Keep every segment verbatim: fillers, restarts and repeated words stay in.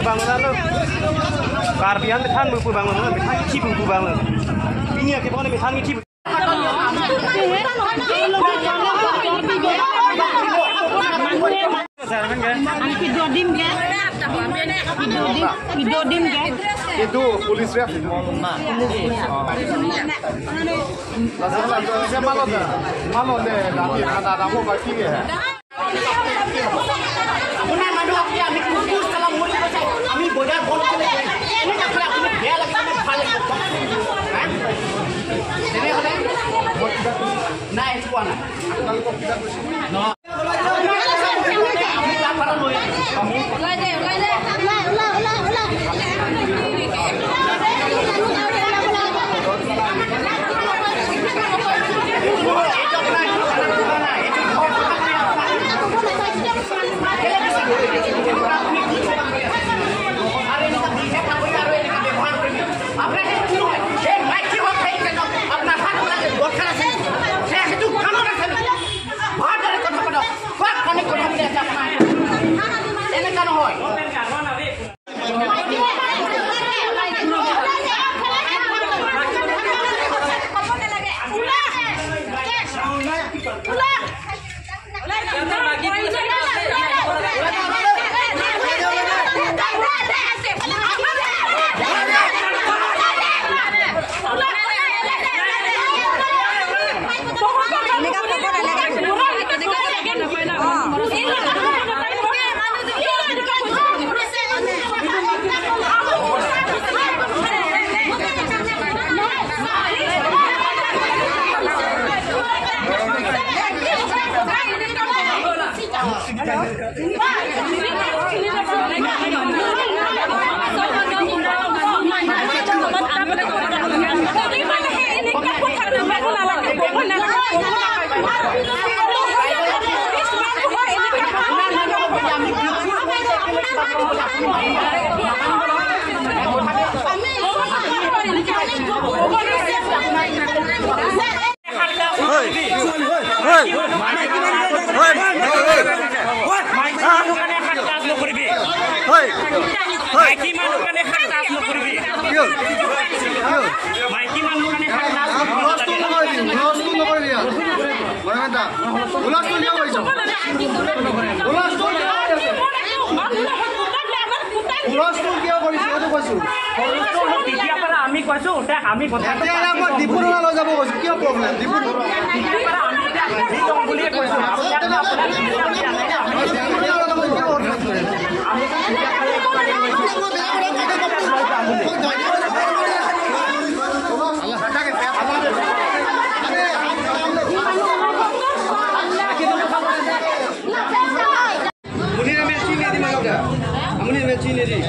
Karbi an methang mupu bang lo, methang kithi mupu bang lo. Pini ake pon methang kithi. Ang kido dim ke? Kido dim, kido dim ke? Itu polis ya. Langsung, langsung, saya malu dah. Malu deh, tapi ada, ada mau bagi ya. আপোনাৰ মানুহ আপুনি আমি কুকুৰ চালাম মৰি গৈছে, আমি বজাৰ বন্ধ কৰি দিলে। এনেকুৱা হ'লে আপুনি বেয়া লাগে নে ভাল লাগে? হা? তেনেহ'লে নাই, এইটো কোৱা নাই। ন। আমি তাৰ পৰা লৈ আহিম। Hey! Hey! Hey! Hey! Hey! Hey! মাইকী মানুহ কাৰণে সাত লাখ নকৰিবি। কিয়? কিয়? মাইকী মানুহ কাৰণে সাত লাখ নকৰিবি। হুলস্থুল নকৰিবি, হুলস্থুল নকৰিবি ইয়াত। মনে মনে হুলস্থুল কিয় কৰিছ? হুলস্থুল কিয় কৰিছ? হুলস্থুল কিয় কৰিছ? সেইটো কৈছো। তেতিয়াৰ পৰা আমি কৈছো, তে আমি কথা এতিয়া মই ডিব্ৰুগড় লৈ যাব কৈছো, কিয় প্ৰব্লেম? ডিব্ৰুগড়। তেতিয়াৰ পৰা আমি এতিয়া আমি যাওঁ বুলিয়ে কৈছো। Amonit amen chini di malok da. Amonit amen chini di.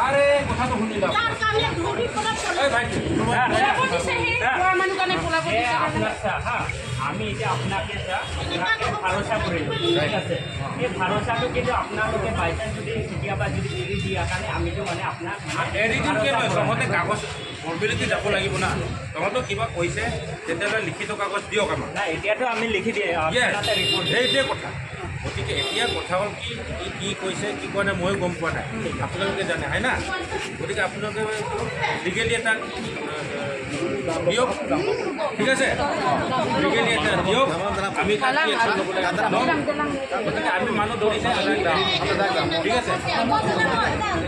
আৰে, কথাটো শুনি লওক। এই ভাই, এ, আপোনাক চা, হা। আমি এতিয়া আপোনাকে এটা, আপোনাকে ভৰসা কৰিলো, ঠিক আছে? এই ভৰসাটো কিন্তু আপোনালোকে বাই চান্স যদি কেতিয়াবা যদি এৰি দিয়া কাৰণে আমিতো মানে আপোনাক মানে এৰি দিম ভৰসা কিয়? কৰা তহঁতে নাই। কাগজ ফৰ্মেলিটি যাব লাগিব না। তহঁতক কিবা কৈছে, তেতিয়াহ'লে লিখিত কাগজ দিয়ক আমাক। নাই, এতিয়াতো আমি লিখি দিয়ে, য়েছ, আপোনালোকে ৰিপৰ্ট দিয়ে। সেইটোৱে কথা। গতিকে এতিয়া কথা হ'ল কি, কি, কি কৈছে, কি কোৱা নাই, ময়ো গম পোৱা নাই। আপোনালোকে জানে, হয় না? গতিকে আপোনালোকে লিগেলি এটা, আহ, দিয়ক, ঠিক আছে? লিগেলি এটা দিয়ক, আমি তাত কি একশ্যন ল'ব লাগে ল'ম। গতিকে আমি মানুহ ধৰিছে, ঠিক আছে?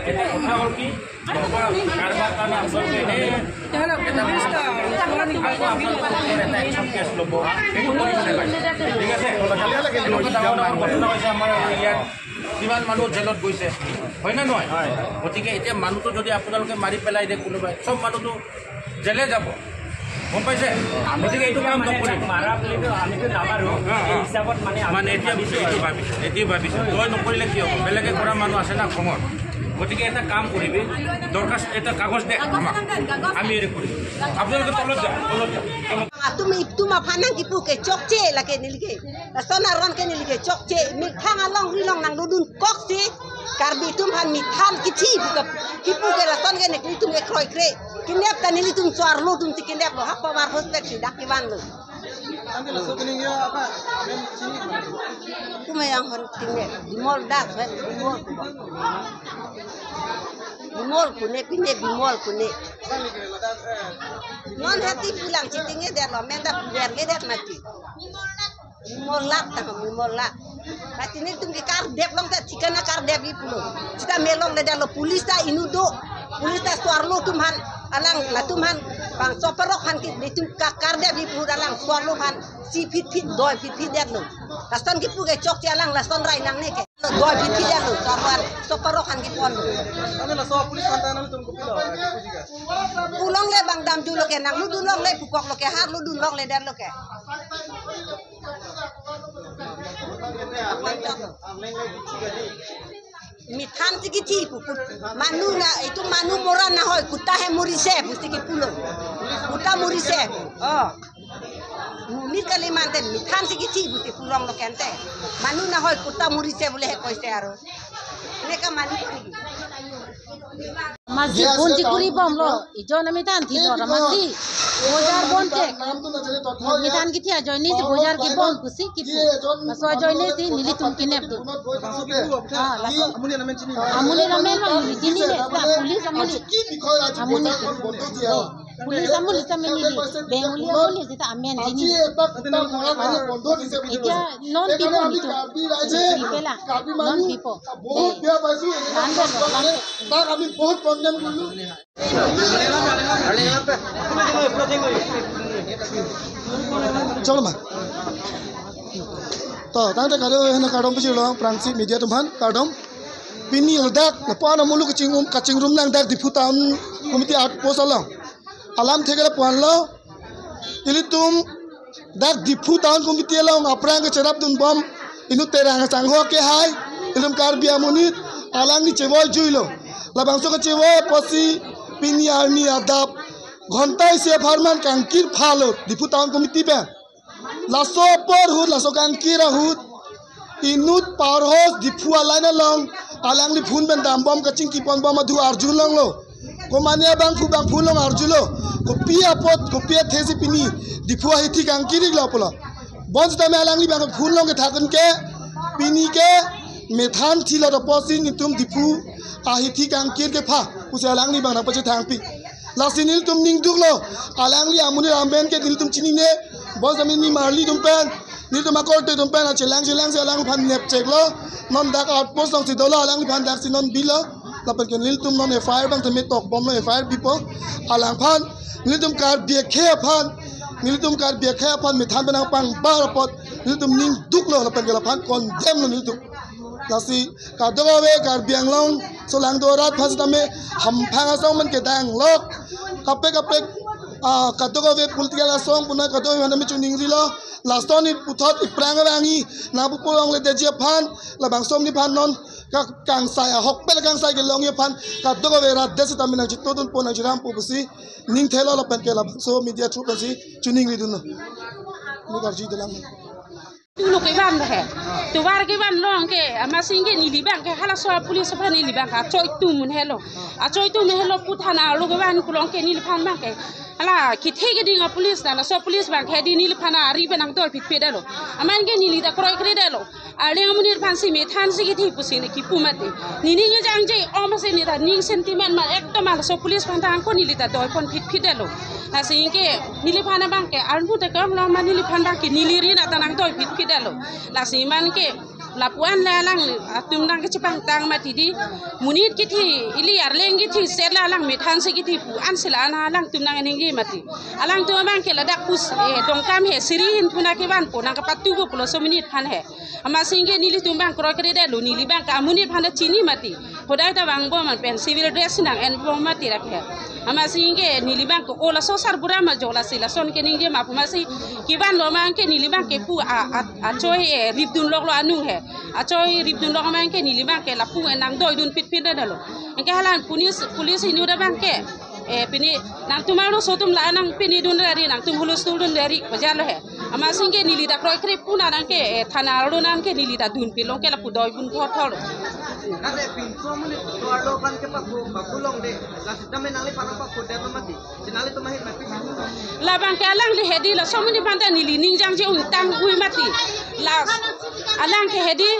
এতিয়া কথা হ'ল কি, কাৰোবাৰ কাৰণে আপোনালোকে এই এটা, আকৌ আপোনালোকৰ ওপৰত এটা একশ্যন কেছ ল'ব। এইটো কৰিব নালাগে। ঠিক আছে? এনেকুৱা ডাঙৰ ডাঙৰ ঘটনা হৈছে আমাৰ ইয়াত। কিমান মানুহ জেলত গৈছে, হয় নে নহয়? হয়। গতিকে এতিয়া মানুহটো যদি আপোনালোকে মাৰি পেলাই দিয়ে কোনোবাই, চব মানুহটো জেলে যাব, গম পাইছে? গতিকে এইটো কাম মানে নকৰিব। মাৰা বুলিতো আমিতো নামাৰো। হা, হা। এই হিচাপত মানে আমি মানে এতিয়া ভাবিছো এইটো আৰু। ভাবিছো, এইটো ভাবিছো। তই নকৰিলে কি হ'ব? বেলেগে কৰা মানুহ আছে না খঙত। গতিকে এটা কাম কৰিবি, দৰখাস্ত এটা কাগজ দে আমাক। কাগজ দেন, কাগজ। আমি এৰি কৰিম। আপোনালোকে তলত যাওক, তলত যাওক, তলত। Atum itum aphan nangkipu ke chokche lake neli ke. Lason aron ke neli ke chokche. Methang alongri along nangdodun koksi. Karbi atum aphan methang kithi pu ke, kipu ke lason ke nelitum ke kroikre. Kinep ta nelitum so-arlo atum si kinep lo. Hap pamar hospital si dak kevanlo. Tangke laso pining ya apa? Amen chini. Kuma yang hon tingne. Bimol Das, eh, Bimol. Bimol pune, pine Bimol pune. Non hati pulang chitinge der lo, menda puler le der mati. Bimol Lak tang, Bimol Lak. Pati nelitum ke kardep long ta thikana kardep ri pulo. Sita me longle der lo, police ta inut do. Police ta so-arlo atum aphan, alang latum aphan, bangso parok aphan ke nelitum ka kardep ri pulo, alang so-arlo aphan si phit phit, doi phit phit der lo. Lason kipu ke chokche, alang lason rai nangne ke. Doi phit phit der lo, so-arlo aphan, so parok aphan kipon lo. Ane laso police aphan ta nangtum kopilo, kipu jika. Pu longle bang damjulo ke, nangdodun longle, pukok lo ke, harlo dun longle der lo ke. Methang si kithi pu, pu. Manu na, itu manu mora na hoi, kutta hai murise, pusi kipulo. Kutta murise. Oh. Mumit kali manten, methang si kithi pusi pu longlo kente. Manu na hoi, kutta murise bole he koise aro. Neka manu ni. Masi phone chikuri bomlo, ijon amethang thilo, masi bojar bon chek. Methang kithi ajoine si bojar kebon pusi kipu. Laso ajoine si nelitum kinep do. Ah, laso amuli ramen lo, neli chinine, ta police amuli. Amuli. Police amuli ta amen neli. Bengali amuli ta amen chinine. Etia non pipo nelitum. Neli pela. Non pipo. বহুত বেয়া পাইছো, এনেকুৱা কাম কৰা কাৰণে তাক আমি বহুত কণ্ডেম কৰিলো। Chalo ma. To, tangte kado hena kardom pisi lo, Prangsi media atum aphan kardom. Pini ladak, lapu-an amulu kachingrum, kachingrum nang dak Diphu Town Committee outpost along. Alam thekela pu-an lo, ilitum dak Diphu Town Committee along aphrang kecherap dunbom inut Terang Sangho ke hai, ilitum Karbi amonit alangli chevoi juilo. Labangso kechevoi apotsi pini arni adap ghonta isi apharman kangkir phalo Diphu Town Committee pen. Laso apor ahut, laso kangkir ahut, inut parhos Diphu a-line along, alangli phone pen dambom kachingki ponbom adu arjulonglo. Komane abangphu bangphu along arjulo. Kopi apot, kopi athesi pini Diphu ahithi kangkir-iklo pulo. Bonsitame alangli bang phone along kethakdun ke, pini ke methang thilo apotsi nelitum Diphu ahithi kangkir kepha pusi alangli bang nangpachethangpi. Lasi nelitum ning duklo, alangli amonit amen ke nelitum chinine, bonsitame nimarli atum pen, nelitum akorte atum pen, achelang chelang si alangliphan nepcheklo, non dak outpost alongsi dolo, alangliphan daksi non bilo, lapen ke nelitum non F I R bang tame tokbomlo, F I R bipo, alangphan, nelitum Karbi akhei aphan, nelitum Karbi akhei aphan methang pen nangpangbar apot, nelitum ning duklo, lapen ke laphan condemn lo nelitum. Lasi kadokave Karbi Anglong, solangdo arat aphan sitame hamphang asong men kedanglok. Kaprek kaprek, ah, kadokave political asong puna kadokave aphan tame chuningrilo. Lason ni puthot iphrang arang-i nangpu pulongledetji aphan, labangso amonit aphan non ka-, kangsai ahokpet kangsai kelongji aphan kadokave rat det sitame nangchitodunpo nangchirampo pusi ning thelo lapen ke labangso media through pensi chuningridunlo. Ni karju dalam. Tulo kevan he. Tovar kevan long ke, amatsi ke neli abang ke halaso police aphan neli abang ke achoi atum un helo. Achoi atum un helo pu thana arlo kevan kelong ke neliphan abang ke. Hala kethe keding a police ta, laso police abang ke hedi neliphan ari pen nangdoi phitphit detlo. Amat ke neli ta kroikre detlo. Arleng amonit aphansi methansi kethe pusi ne kipu mati. Nening jangje om si ne ta ning sentiment ma ekdom halaso police aphan ta angko neli ta doipon phitphit detlo. Lasi ke neliphan abang ke armu ta kang long ma neliphan abang ke neli ri na ta nangdoi phitphit detlo. Lasi amat ke lapu-an la alang atum nangkachepangtang mati di, monit kethe ili arleng kethe seta la alang methansi kethe pu-an si la an alangtum nangningje mati. Alangtum abang ke ladak pus, eh, Dongkamang he siri hin thuna kevanpo nangkapatubo pulo laso amonit aphan he. Amatsi ke nelitum abang kroikre detlo, neli abang ke amonit aphan ta chini mati. Hodai ta vangbom an pen civil dress nang-enbom mati rak he. Amatsi ke neli abang ke o laso sarbura ma jo lasi lason keningje ma pu amatsi kevanlo abang ke neli abang ke pu a, a, achoi, eh, ripdun loklo anu he. Achoi ripdun lok abang ke neli abang ke lapu en nangdoidun phitphit detlo. Anke hala police, police inut abang ke, eh, pini nangtum arloso atum la nangpinidun rari, nangtum hulustul dun rari pajalo he. Amatsi ke neli ta kroikre pu na nang ke, eh, thana arlo nang ke neli ta dunpilong ke lapu doibun thotthot. Kade pinso amonit so arlo aphan ke paku, paku longde, la sitame nangliphan paku detlo mati. Si nanglitum ahin mati. Labang ke alangli hedi laso amonit aphan ta neli ning jangje un tang-ui mati. La alang ke hedi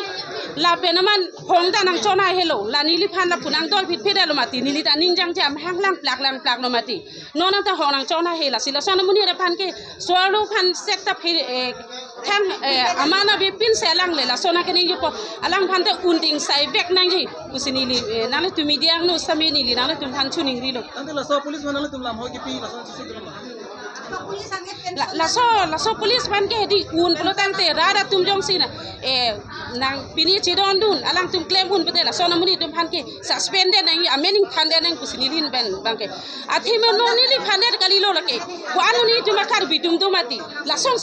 lapen amat hong ta nangchona helo. La neliphan lapu nangdoi phitphit detlo mati. Neli ta ning jangje amahang langplak langplaklo mati. Non ta hong nangchona he lasi lason amonit aphan ke so arlo aphan sek ta phi, eh, thang, eh, amat na bipin si alang le lason akeningjepo. Alangphan ta un ding sai vek nangji pusi neli, eh, nanglitum media angno sitame neli nanglitum aphan choningrilo. Tangte laso police aphan nanglitum lamhoi kipi lason sisi dolo ma? La, laso, laso police aphan ke hedi un pulo tangte rat atum jongsi na, eh, nang pini chedondun alangtum klem un pute lason amonit atum aphan ke suspend det nang, amen ingthan det nang pusi neli ahin pen abang ke. Athe mo non neliphan det kalilo lake. Ko-an un itum a Karbi atum do mati. Lason